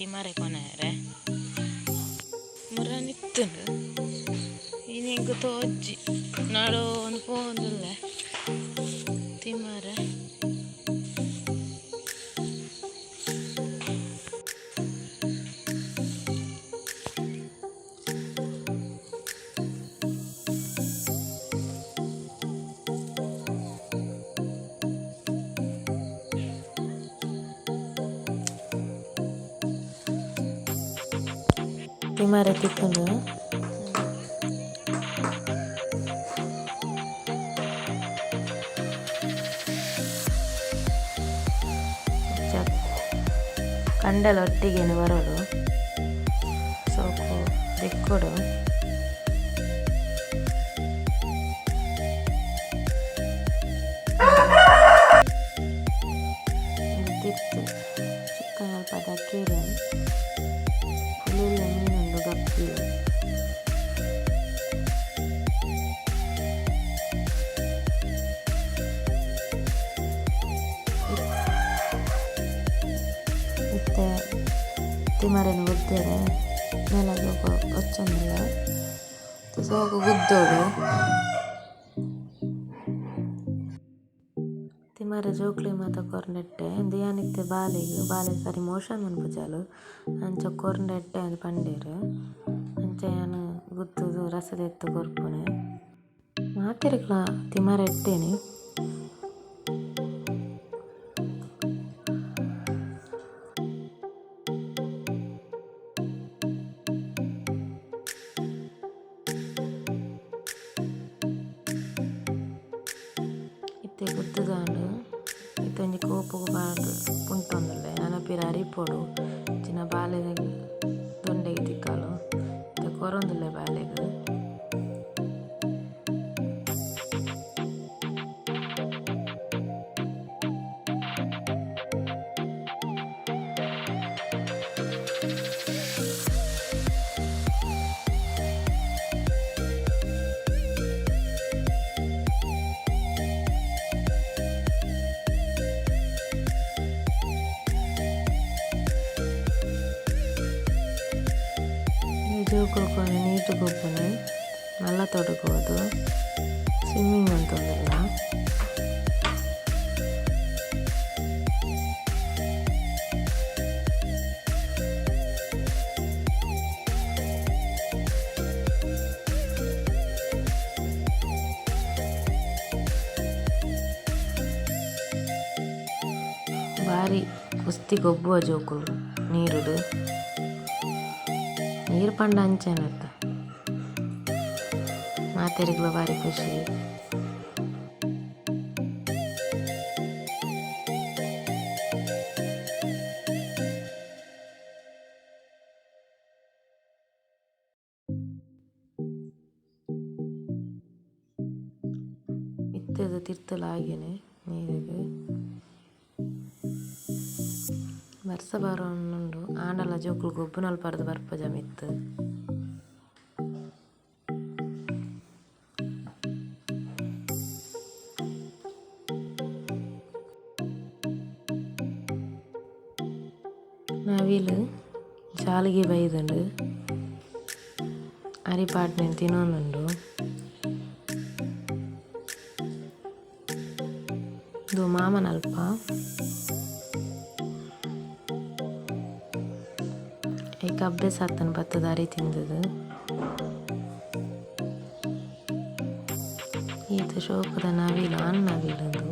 ತಿಮರೆ ಕೊನೆರೆ ಮುರನಿತ್ತುಂಡು ಇನಿ ಎಂಕ್ ತೋಜಿ ನಡೊಂದು ಪೋವೊಂದುಲ್ಲೆ ತಿಮರೆ ತಿಮರೆ ತಿಕ್ಕುಂಡು ಕಂಡಲ ಒಟ್ಟಿಗೆನೆ ಬರೋಡು ಸೋಕು ದಿಕ್ಕೊಡು ತಿರ್ತು ಚಿಕ್ಕನಲ್ಪ ಅಕ್ವೇರಿಯಂ ಎಲ್ಯ ಮೀನುಂಡು ಗಪ್ಪಿ ಇತ್ತೆ ತಿಮರೆನ್ ಗುದ್ದೆರೆ ನೆಲ ಒಚ್ಚೊಂದುಲ್ಲೆ ಸೋಕು ಗುದ್ದೊಡು ತಿಮರೆ ಜೋಕ್ಲೆಗ್ ಮಾತ ಕೊರ್ಂಡ ಎಡ್ಡೆ ಉಂದು ಯಾನ್ ಇತ್ತೆ ಬಾಲೆಗ್ ಬಾಲೆ ಸರಿ ಮೋಷನ್ ಮನ್ಪುಜಲ್ ಅಂಚ ಕೊರ್ಂಡ ಎಡ್ಡೆ ಅಂದ್ ಪಂಡೆರ್ ಅಂಚ ಯಾನ್ ಗುದ್ದುದು ರಸ ದೆತ್ತ್ ಕೊರ್ಪುನೆ ಮಾತೆರೆಗ್ಲ ತಿಮರೆ ಎಡ್ಡೆನೆ. ಇತ್ತೆ ಗುದ್ದುದಾಂಡ್ ಇತ್ತೆ ಒಂಜಿ ಕೋಪುಗು ಪಾಡ್ದ್ ಪುಂಟೊಂದುಲ್ಲೆ ನನ ಪಿರ ಅರಿಪೊಡು ಇಜ್ಜಿಂಡ ಬಾಲೆದ ದೊಂಡೆಗ್ ತಿಕ್ಕಲು ಇತ್ತೆ ಕೊರೊಂದುಲ್ಲೆ ಬಾಲೆಗ್. ಜೋಕುಲು ಕೊನೆ ನೀರ್ ಗೊಬ್ಬುನೆ ಮಲ್ಲ ತೋಡುಗ್ ಪೋದು ಸ್ವಿಮ್ಮಿಂಗ್ ಮಂತೊಂದುಲ್ಲ. ಬಾರಿ ಕುಸ್ತಿ ಗೊಬ್ಬುವ ಜೋಕುಲು ನೀರುಡು ನೀರ್ ಪಂಡ ಅಂಚನೆ ಅತ್ತ ಮಾತೆರೆಗ್ಲ ಬಾರಿ ಖುಷಿ. ಮಿತ್ತುದ ತಿರ್ತ್ ಲಾಗಿನೆ ನೀರುಗ್ ಬರ್ಸ ಬರೊಂದುಂಡು ಆಂಡಲ ಜೋಕುಲು ಗೊಬ್ಬುನಲ್ಪರ್ದ್ ಬರ್ಪುಜ ಮಿತ್ತ್. ನವಿಲು ಜಾಲಿಗೆ ಬೈದುಂಡು ಅರಿ ಪಾಡ್ನೆನ್ ತಿನೊಂದುಂಡು. ಉಂದು ಮಾಮನಲ್ಪ ಐಕ್ ಅಭ್ಯಾಸ ಆತುಂಡು ಬತ್ತುದು ಅರಿ ತಿಂದುದು. ಈತ್ ಶೋಕುದ ನವಿಲು ಆನ್ ನವಿಲು ಉಂದು.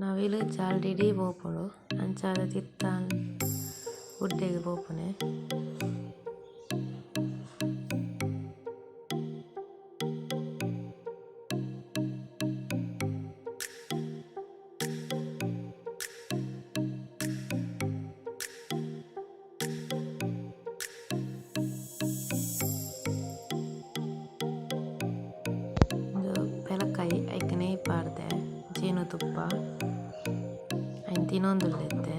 ನವಿಲ್ ಜಾಲ್ಡ್ ಇಡೀ ಪೋಪುಂಡು ಅಂಚಾದ್ ತಿರ್ತ್ ಗುಡ್ಡೆಗ್ ಪೋಪುನೆ. ಉಂದು ಪೆಲಕಾಯಿ ಐಕ್ ನೆಯ್ ಪಾಡ್ದೆ ಜೇನು ತುಪ್ಪ ಐನ್ ತಿನೊಂದುಲ್ಲೆ ಇತ್ತೆ.